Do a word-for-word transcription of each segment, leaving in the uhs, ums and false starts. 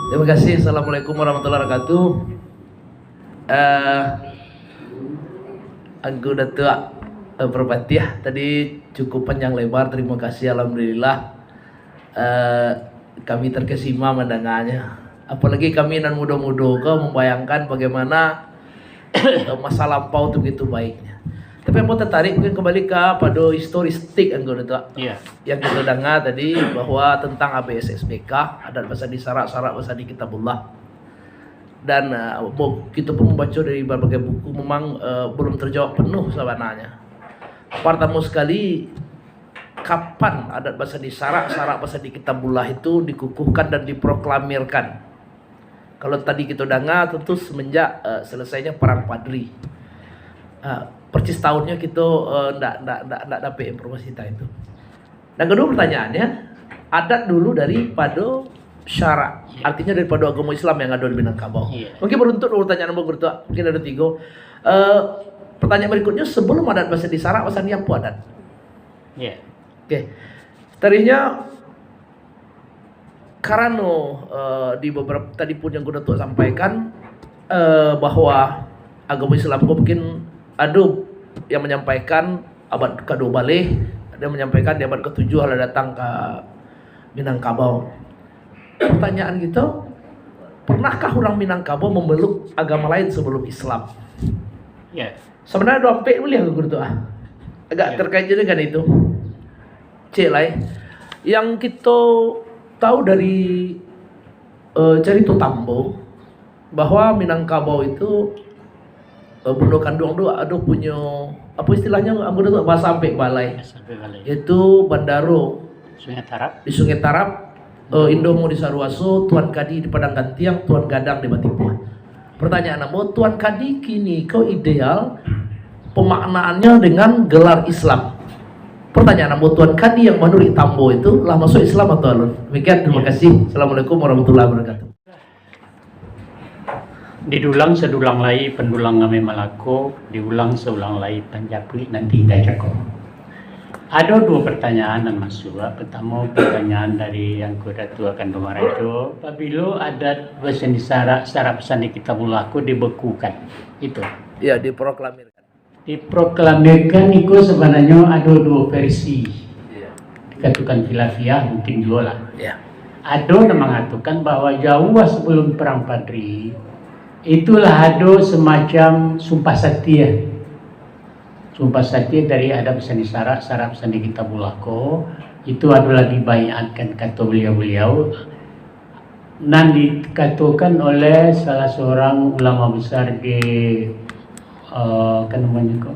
Terima kasih. Assalamualaikum warahmatullahi wabarakatuh. Eh, Angku Datuak, eh, Parpatiah, tadi cukup panjang lebar. Terima kasih, alhamdulillah. Eh, kami terkesima mandanganya. Apalagi kami nan mudo-mudo ko mambayangkan bagaimana masa lampau tu begitu baiknya. Tapi ambo tertarik mungkin kembali ka pado historistik, Angku Datuak. Iya. Yang kita dengar tadi bahwa tentang A B S S B K, adat basandi sarak, sarak basandi Kitabullah. Dan, eh, bo-, kita pun membaca dari berbagai buku, memang, eh, belum terjawab penuh sebenarnya. Pertama sekali, kapan adat basandi sarak, sarak basandi Kitabullah itu dikukuhkan dan diproklamirkan? Kalau tadi kita dengar, tentu semenjak, eh, selesainya Perang Padri. Eh, persis tahunnya kita, eh, ndak, ndak, ndak, ndak dapik informasi tentang itu. Dan kedua pertanyaannya, adat dulu daripado syarak, artinya daripado agamo Islam yang ada di Minangkabau. Iya. Mungkin beruntuk dua pertanyaan, Angku Datuak, mungkin ada tiga. Eh, pertanyaan berikutnya, sebelum adat basandi sarak, basandi apo adat? Iya. Oke. Tadinya, karano, eh, di beberapa, tadi pun yang Angku Datuak sampaikan, eh, bahwa agamo Islam ko mungkin ado yang menyampaikan abad kaduo baleh, ado yang menyampaikan di abad katujuah lah datang ka Minangkabau. Pertanyaan kita, pernahkah urang Minangkabau memeluk agama lain sebelum Islam? Ya. Sebenarnya ado ampek buliah, Angku Datuak, ah. Agak Ya. terkait juga dengan itu. Cek lai. Yang kita tahu dari, eh, carito Tambo, bahwa Minangkabau itu, eh, bundo kanduang tu ado punyo, apo istilahnyo, Angku Datuak, bahasa ampek balai. Bahasa ampek balai. Yaitu Bandaro Sungai Tarab. Di Sungai Tarab, eh, Indomo di Saruaso, Tuan Kadi di Padang Gantiang, Tuan Gadang di Batipuah. Pertanyaan ambo, Tuan Kadi kini ko ideal pemaknaannya dengan gelar Islam. Pertanyaan ambo, Tuan Kadi yang manuruik Tambo itu lah masuk Islam atau alun? Demikian, terima Ya. kasih. Assalamualaikum warahmatullahi wabarakatuh. Didulang sadulang lai, pandulang amai Malako, diulang saulang lai, panjapuik nan tingga cako. Ado duo pertanyaan nan masuak. Pertamo, pertanyaan dari Angku Datuak Kanduang Rajo, pabilo adat basandi sarak, sarak basandi Kitabullah ko dibekukan? Itu. Ya, diproklamirkan. Diproklamirkan iko sabananyo ado duo versi. Iya. Dikatokan khilafiah, mungkin juo lah. Iya. Ado nan mangatokan bahwa jauah sabalum Parang Padri, itulah ado samacam sumpah satia. Sumpah satia dari adat basandi sarak, sarak basandi Kitabullah ko, itu adolah dibaiatkan, kato baliau-baliau, nan dikatokan oleh salah seorang ulama besar di, eh, apo namonyo ko,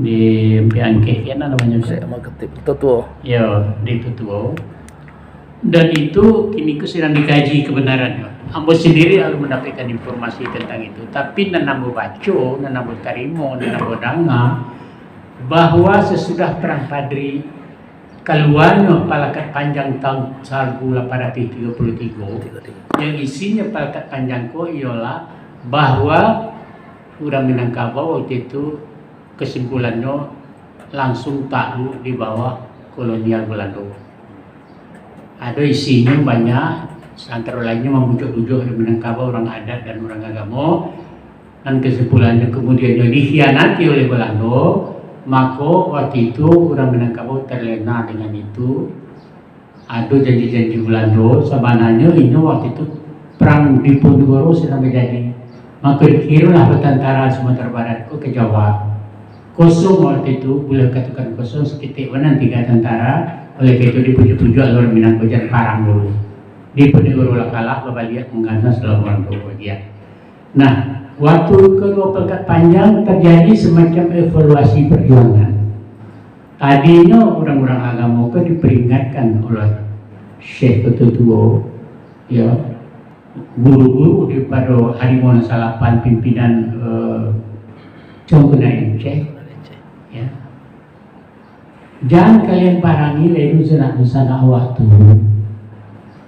di P N K, apo namonyo ko? Syekh Ahmad Khatib, Tutuo. Yo, di Tutuo. Dan itu kini ko sedang dikaji kebenarannyo. Ambo sendiri alun mendapatkan informasi tentang itu. Tapi nan ambo baco, nan ambo tarimo, nan ambo danga, bahwa sasudah Parang Padri, kaluarnyo Palakat Panjang tahun saribu lapan ratus tigo puluh tigo, yang isinyo Palakat Panjang ko iyolah bahwa urang Minangkabau waktu itu kesimpulannyo langsung takluk di bawah kolonial Balando. Ado isinyo banyak, antaro lainnyo mambujuak-bujuak urang Minangkabau, urang adat dan urang agamo, nan kesimpulannyo kamudiannyo dikhianati oleh Balando, mako waktu itu urang Minangkabau terlena dengan itu. Ado janji-janji Balando, sabananyo inyo waktu itu perang Diponegoro sadang bajadi. Mako dikirimlah batantara Sumatera Barat ko ka Jawa. Kosong waktu itu, buliah katokan kosong, saketek bana tingga tantara, oleh karano itu dipujuak-pujuak urang Minangkabau jan parang dulu. Diponegoro lah kalah, babaliak mangganas lawan urang Balando. Nah, waktu kaduo Palakat Panjang terjadi semacam evaluasi perjuangan. Tadinyo urang-urang agamo ko diperingatkan oleh Syekh Ketua Tuo, ya, guru-guru daripado Harimau Nan Salapan, pimpinan, eh, Cong Kunain Syekh, ya. Jan kalian parangi lai dunsanak-dunsanak awak tu.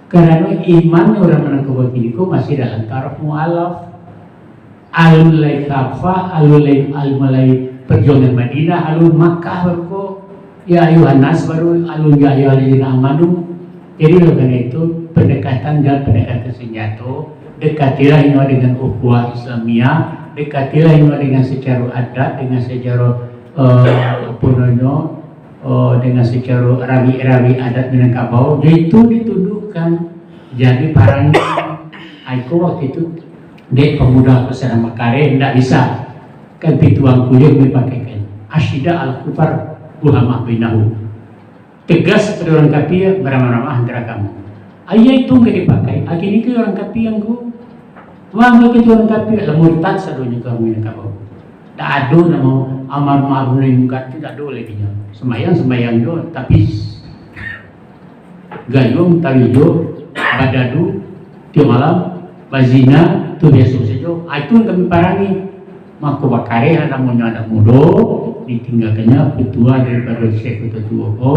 Karano iman urang Minangkabau kini ko masih dalam taraf mualaf. Alun lai kafah, alun lai, alun lai perjuangan Madinah, alun Makkah baru ko, ya ayuhan nas baru, alun ya ayyuhalladzina amanu. Jadi, oleh karena itu, pendekatan dan pendekatan senjato, dekatilah inyo dengan ukhuwah Islamiah, dekatilah inyo dengan secara adat, dengan secara, eh, apa namanya, eh, dengan secara rawi-rawi adat Minangkabau, itu ditundukkan. Jadi parangnyo, iko waktu itu, dek pemuda pesanan makareh, ndak bisa. Kan pituangku yang dipakaikan. Asyidda al kufar, ruhamah bainahum. Tegas kepada urang kafir, baramah-ramah antara kamu. Ayat itu ka dipakai, akhirnya ke urang kafir yang ku. Wah, bagi tu urang kafir, lah murtad sadonyo kamu yang kamu. Tak ada nama amar ma'ruf nahi mungkar tu, tak ada lagi nyo. Sembahyang, sembahyang jo, tapi gayung, talijo, badadu, tiok malam, bazina, tu biaso sajo. Ah, itu yang kami parangi. Mako, bakarehlah namonyo anak mudo, ditinggakannyo petua daripado Syekh Kota Tuo ko,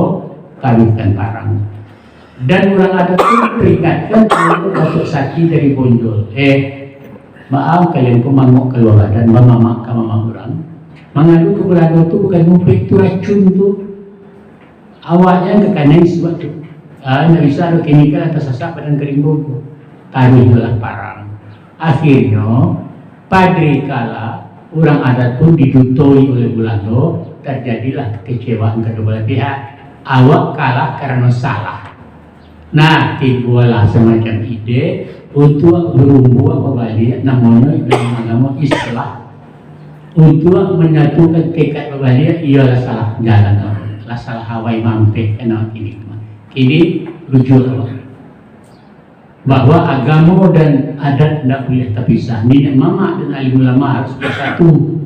taruihkan parang. Dan urang adat tu peringatkan Datuak Sati dari Bonjol, "Eh, maaf, kalian ko mangok kalua badan, bamamak ka mamak urang. Mangadu ka Balando tu bukan mupik, tu racun tu." Awaknyo ka kanai suak tu. Ah, indak bisa ado kemikal nan tasasak badan karimbau tu. Taruih tu lah parang. Akhirnyo, padri kalah, urang adat pun didutoi oleh Bulando, tarjadilah kekecewaan kedua belah pihak. Awak kalah karano salah. Nah, timbualah samacam ide untuak barumbuak babaliak, namonyo dalam agamo islah. Untuak manyatukan tekad babaliak, iyolah salah jalan, lah salah awai mampek, kan, kini. Kini rujuak, bahwa agamo dan adat ndak buliah tapisah. Niniak mamak dan alim ulama harus basatu.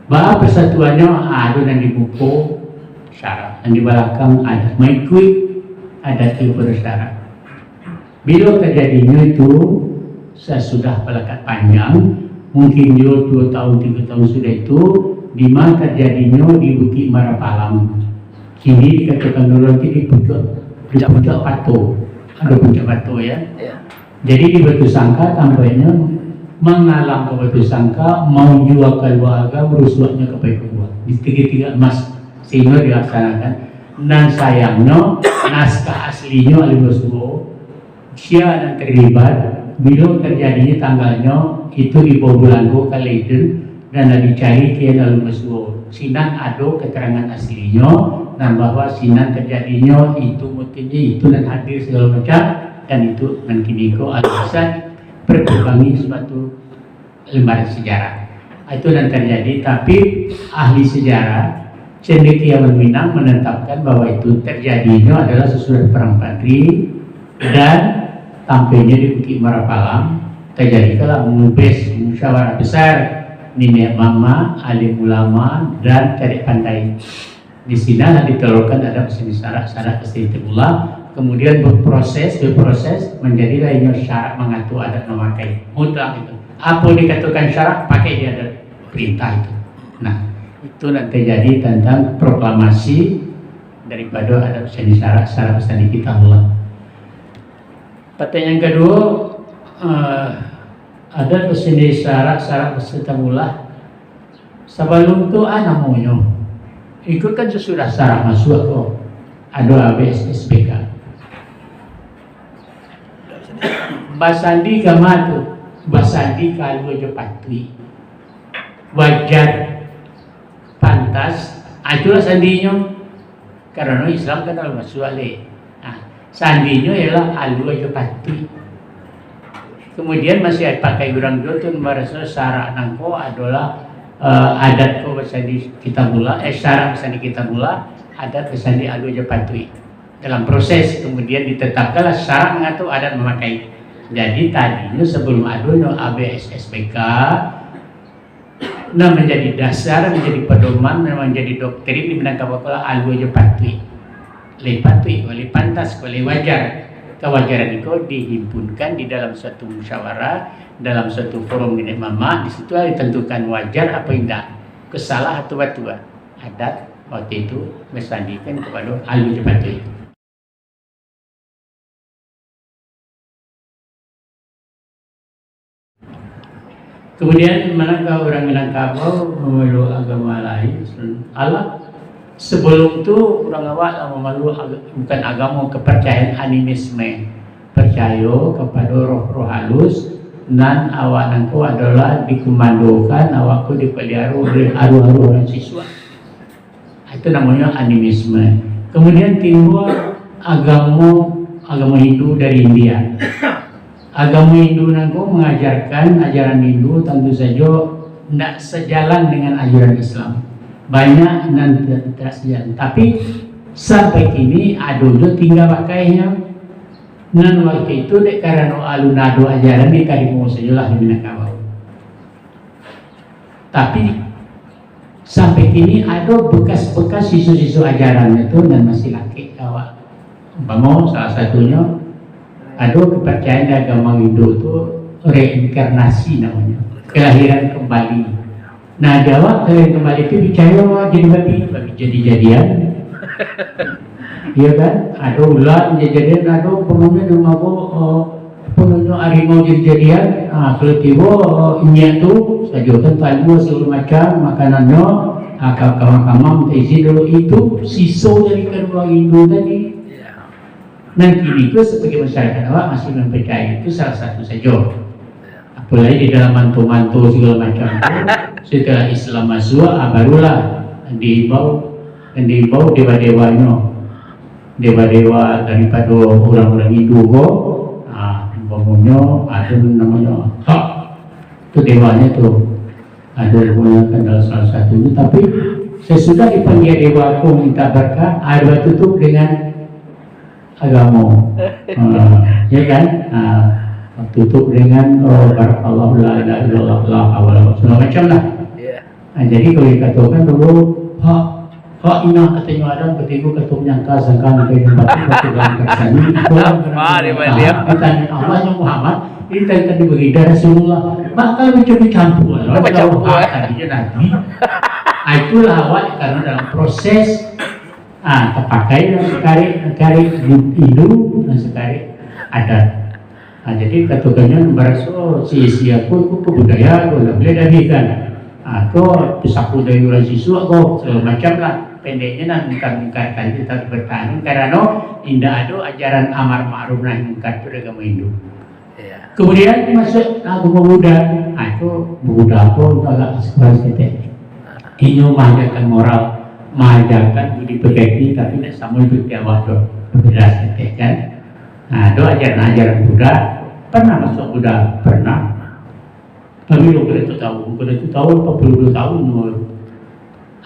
Baa pasatuannyo? Ado nan di muko, syarak, nan di balakang, adat. Maikuik adat tu pado syarak. Bilo tarjadinyo itu, sasudah palakat panjang, mungkin juo duo taun, tigo taun sudah itu, dima tarjadinyo? Di Bukik Marapalam. Kini dikatokan urang ti di puncak, di Puncak Pato. Ado Puncak Pato, ya. Ya. Jadi di Batusangka tampaknyo mangalang ka Batusangka, maunjua ka Lua Aga, barusuaknyo ka Payakumbuah. Di tigo-tigo emas, sehingga dilaksanakan. Nan sayangnyo, naskah aslinyo Alim Basuo, sia nan tarlibat, bilo tarjadinyo tanggalnyo, itu dibao Bulando ka Leiden, dan lah dicari kian lalu basuo. Sinan ado keterangan aslinyo, nan bahwa sinan tarjadinyo, itu mutinnyo, itu nan hadir sagalo macam, dan itu nan kiniko alasan perkembangan suatu lembaran sejarah. Itu nan tarjadi, tapi ahli sejarah Cendekiawan Minang menetapkan bahwa itu tarjadinyo adalah sasudah Perang Padri dan tampilnyo di Bukik Marapalam, tarjadi kalah mubes, musyawarah besar, niniak mamak, alim ulama, dan cadiak pandai. Di sinalah ditelurkan adat basandi syarak, syarak basandi kitabullah, kemudian berproses, berproses, manjadilah inyo syarak mangatur adat mamakai. Mutlak itu. Apo dikatokan syarak, pakai di adat, perintah itu. Nah, itu nan tarjadi tantang proklamasi daripado adat basandi syarak, syarak basandi kitabullah. Patanyaan kaduo, eh, adat basandi syarak, syarak basandi kitabullah. Sabalum tu, ah, namonyo, iko kan sasudah syarak masuak ko, ado A B S S B K. Basandi ka ma tu? Basandi ka alua jo patuik. Wajar, pantas, ah, itulah sandinyo. Karano Islam kan alun masuak lai. Nah, sandinyo ialah alua jo patuik. Kemudian masih pakai urang juo tu maraso syarak nangko adolah, eh, adat ko basandi kitabullah, eh, syarak basandi kitabullah, adat basandi alua jo patuik. Dalam proses, kemudian ditetapkanlah syarak mangatur adat mamakai. Jadi, tadinyo sabalum adonyo A B S S B K, nan manjadi dasar, manjadi padoman, nan manjadi doktrin di Minangkabau ko lah alua jo patuik. Lai patuik, lai pantas, lai wajar. Kawajaran iko dihimpunkan di dalam suatu musyawarah, dalam suatu forum niniak mamak, di situ lah ditentukan wajar apo indak, salah atau batua. Adat waktu itu basandikan kapado alua jo patuik. Kemudian, manakah urang Minangkabau mamalua agama lain? Alah, sabalum tu urang awak lah mamalua aga-, bukan agamo, kepercayaan animisme. picayo kapado roh-roh halus, nan awak nangko adolah dikumandokan, awak ko dipaliaro oleh aruah-aruah nan sisuak. Itu namonyo animisme. Kemudian timbul agamo, agamo Hindu dari India. Agamo Hindu nangko mangajarkan ajaran Hindu, tantu sajo ndak sajalan dengan ajaran Islam. Banyak nan tidak, tidak sajalan. Tapi sampai kini ado jo tingga pakainyo. Nan waktu itu dek karano alun ado ajaran, ditarimo sajolah di Minangkabau. Tapi sampai kini ado bekas-bekas siso-siso ajaran itu nan masih lakek ka awak. Umpamo salah satunyo, ado kepercayaan di agama Hindu tu reinkarnasi namonyo, kelahiran kembali. Nah, di awak kelahiran kembali tu picayo jadi babi, babi jadi-jadian. Iyo kan? Ado ular jadi-jadian, ado penghuni rumah ko, eh, apa namonyo, harimau jadi-jadian. Ah, kalau tibo, eh, inyiak tu, sajo kan talua segala macam, makanannyo, ah, ka-, kamang-kamang minta izin dulu. Itu siso dari kaduo Hindu tadi. Nan kini ko sebagai masyarakat awak masih mempercayai itu salah satu sajo. Apolai di dalam manto-manto segala macam tu, setelah Islam masuak, ah, barulah diimbau, diimbau dewa-dewanyo, dewa-dewa daripado urang-urang Hindu ko, ah, umpanyo ado namonyo Hak, tu dewanyo tu. Ado namonyo kan salah satu tu, tapi sesudah dipanggil dewa ko minta berkat, ah, batutup dengan agamo. Ah, ya kan? Ah, tutup dengan, oh, barakallahu la ilaha illallah, la haula wala quwwata, segala macam lah. Ya. Ah, jadi kalau dikatakan dulu, "Hak, hak inah," katanyo Adam, katigo kato menyangka, sangka mangko tempat tu, kato dalam kasanyo, itulah. Ah, dia balik. Ah, ditanyo Allah, "Ya Muhammad, ini tadi, tadi beredar Rasulullah." Maka mencampur-campur lah. Mencampur, kalau hak eh. Tadinya Nabi. Ah, itulah awak karena dalam proses Ah, tapakai nan sakarek, sakarek Hindu, nan sakarek adat. Ah, jadi katokannyo baraso sia-sia ko, ko, ko budaya ko, ndak buliah diabihkan. Ah, ko pusako dari urang sisuak ko, sagalo macam lah. Pendeknyo nan mungkar-mungkar tadi tetap bertahan, karano indak ado ajaran amar ma'ruf nahi mungkar tu dari agamo Hindu. Iya. Kemudian masuak, ah, agamo Buddha. Ah, itu Buddha ko agak sekarang saketek. Inyo maajakan moral, maajakan budi pekerti, tapi ndak samo ikuti awak tu. Beda saketek kan. Nah, tu ajaran-ajaran Buddha. Pernah masuak Buddha? Pernah. Tapi bukan itu tahu, bukan itu tahu, empat puluh dua tahun umur.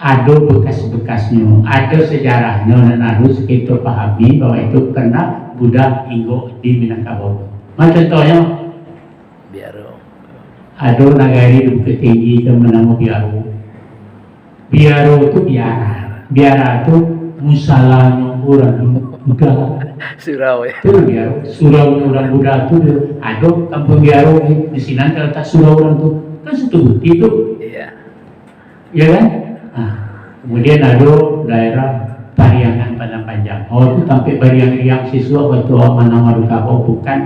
Ado bekas-bekasnyo, ado sejarahnyo, nan harus kito pahami bahwa itu pernah Buddha inggo di Minangkabau. Ma contohnyo? Biaro. Ado nagari di Bukittinggi tu banamo Biaro. Biaro tu biara. Biara tu musalanyo urang Buddha. Surau, ya. Tu Biaro. Suraunyo urang Buddha tu, ado kampuang Biaro, eh, di sinan talatak surau urang tu. Kan Situbuti tu. Iya. Ya kan? Nah, kemudian ado daerah Pariangan Padang Panjang. Oh, tu tampek bariang-riang sisuak waktu awak manawar kabau, bukan.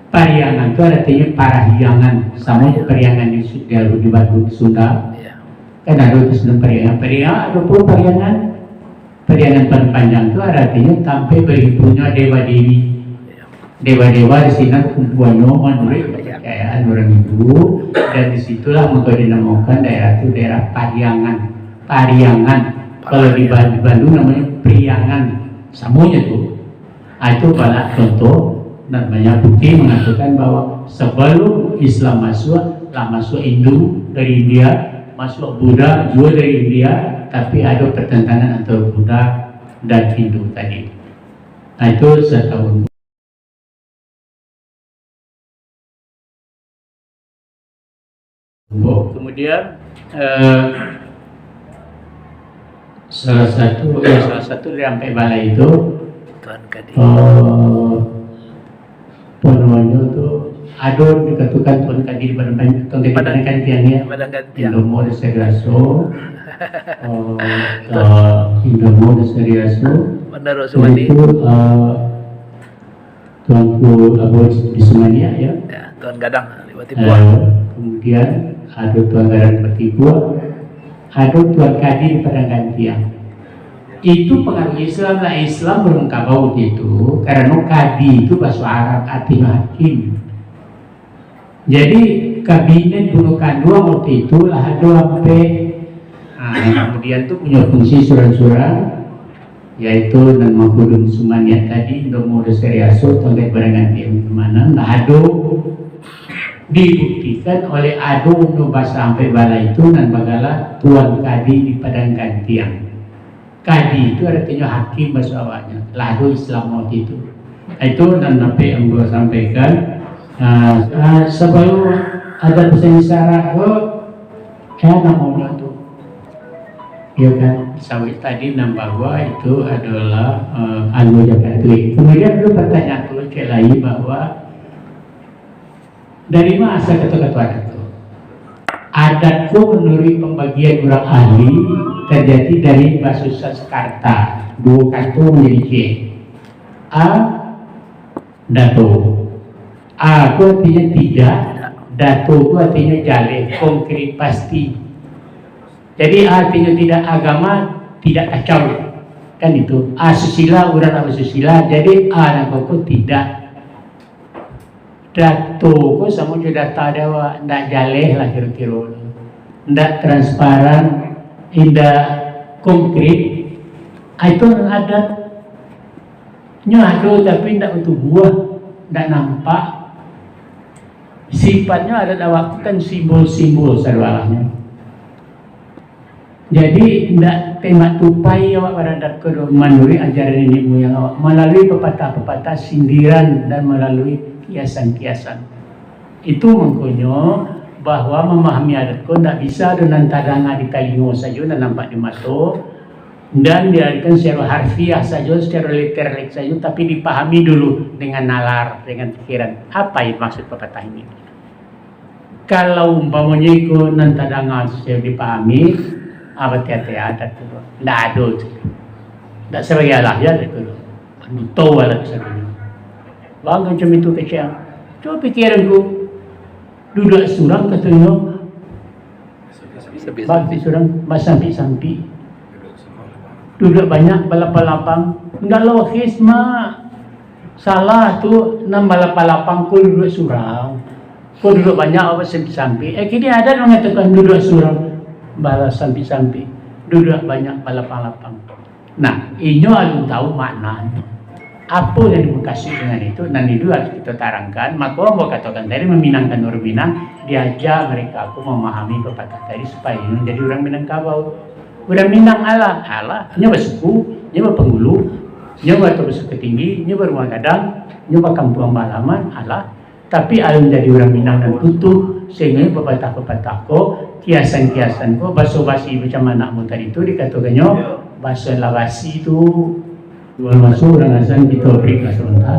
Pariangan tu aratinyo parahiangan. Samo jo Pariangan di Su-, di, di Bandung, di Sunda. Iya. Kan ado tu Sunda Pariangan. Pariangan, ado pulo Pariangan. Pariangan Padang Panjang tu aratinyo tampek bahimbunyo dewa dewi. Dewa-dewa di sinan kumpuannyo manuruik kaparcayaan urang Hindu, dan di situlah mangko dinamakan daerah tu daerah Pariangan. Pariangan. Kalau di Ba-, di Bandung namonyo Priangan. Samonyo tu. Ah, itu banyak contoh dan banyak bukti mengatakan bahwa sebelum Islam masuk, lah masuk Hindu dari India, masuk Buddha juga dari India, tapi ada pertentangan antara Buddha dan Hindu tadi. Nah, itu setahun. Kemudian, eh, salah satu, ya, salah satu dari ampek balai itu, Tuan Kadi. Eh, apa namanya tu, ado dikatakan Tuan Kadi di Padang Pan-, Tuan Kadi Padang, Padang Gantiang, ya. Padang Gantiang. Indomo di Segaso, eh, eh, Indomo di Segaso. Menurut Sumani. Itu, eh, Tuanku Abu di Sumaniak, ya. Ya, Tuan Gadang di Batipuah. Eh, kemudian ada Tuan Gadang di Batipuah, ada Tuan Kadi di Padang Gantiang. Itu pangaruh Islam lah. Islam balun kabau wakatu itu, karano kadi itu baso Arab, artinyo hakim. Jadi, kabinet bunuh kanduang wakatu itu lah ado ampek. Nah, kamudian tu punyo fungsi surang-surang, yaitu nan mangkudun sumaniat tadi, ndomo doso riaso, tongkek barang gantiang, nan lah ado dibuktikan oleh ado nyo basampai balai tu nan bagala Tuan Kadi di Padang Gantiang. Kadi tu artinyo hakim baso awaknyo. Lah ado Islam wakatu itu. Itu nan dapek ambo sampaikan. Ah, ah, sabalum ado pesan isyarat tu, eh, namonyo tu. Iyo kan? Sawik tadi nan bahwa itu adolah, eh, anu jo katuik. Kamudian ado patanyaan tu cek lai bahwa dari ma asal kato-kato adat tu? Adat ko manuruik pambagian urang ahli, tajadi dari baso Sanskerta, duo kato manjadi ciek. A, dato. A ko artinyo tidak, dato ko artinyo jaleh, konkret, pasti. Jadi, artinyo tidak agama, tidak kacau. Kan itu. Asusila, urang nak basusila, jadi a nan ko, ko tidak. Dato ko samo jo data di awak, ndak jaleh lah kiro-kiro. Ndak transparan, indak konkret. Ah, itu nan adat. Nyo ado, tapi ndak batubuah, ndak nampak. Sifatnyo adat awak tu kan simbol-simbol sadolahnyo. Jadi, indak tembak tupai awak baradat ko doh, manuruik ajaran niniak muyang awak, malalui papatah-papatah, sindiran, dan malalui kiasan-kiasan. Itu mangkonyo, bahwa mamahami adat ko ndak bisa doh nan tadanga di talingo sajo, nan nampak di mato, dan diartikan secara harfiah sajo, secara literal sajo, tapi dipahami dulu dengan nalar, dengan pikiran. Apa itu maksud papatah ini? Kalau umpamonyo iko nan tadanga sajo dipahami, ah, hati-hati adat tu. Ndak ado tu. Ndak sabagai alah ya adat tu. Buto alat sajo. Bang macam itu kecil. Cubo pikiran ku. Duduak surang katonyo. Bak surang, basampik-sampik. Duduak banyak, balapang-lapang. Ndak logis, Mak. Salah tu, nan balapang-lapang ko duduak surang. Ko duduak banyak, basampik-sampik. Eh, kini adat mangatokan duduak surang, basampik-sampik. Duduak banyak, balapang-lapang. Nah, inyo alun tahu maknanyo. Apo yang dimukasuik dengan itu, nan itu harus kito tarangkan. Mako, ambo katokan tadi, maminangkan urang Minang, diaja mereka ko mamahami papatah tadi, supayo inyo jadi urang Minangkabau. Urang Minang alah, alah, inyo basuku, inyo bapanghulu, inyo bato basuku tinggi, inyo barumah gadang, inyo bakampuang bahalaman, alah. Tapi alun jadi urang Minang nan utuh, sahinggo papatah-papatah ko, kiasan-kiasan ko, baso basi macam anak mu tadi tu dikatokannyo, baso lah basi tu. Duo masuak urang azan, kito break lah sabanta.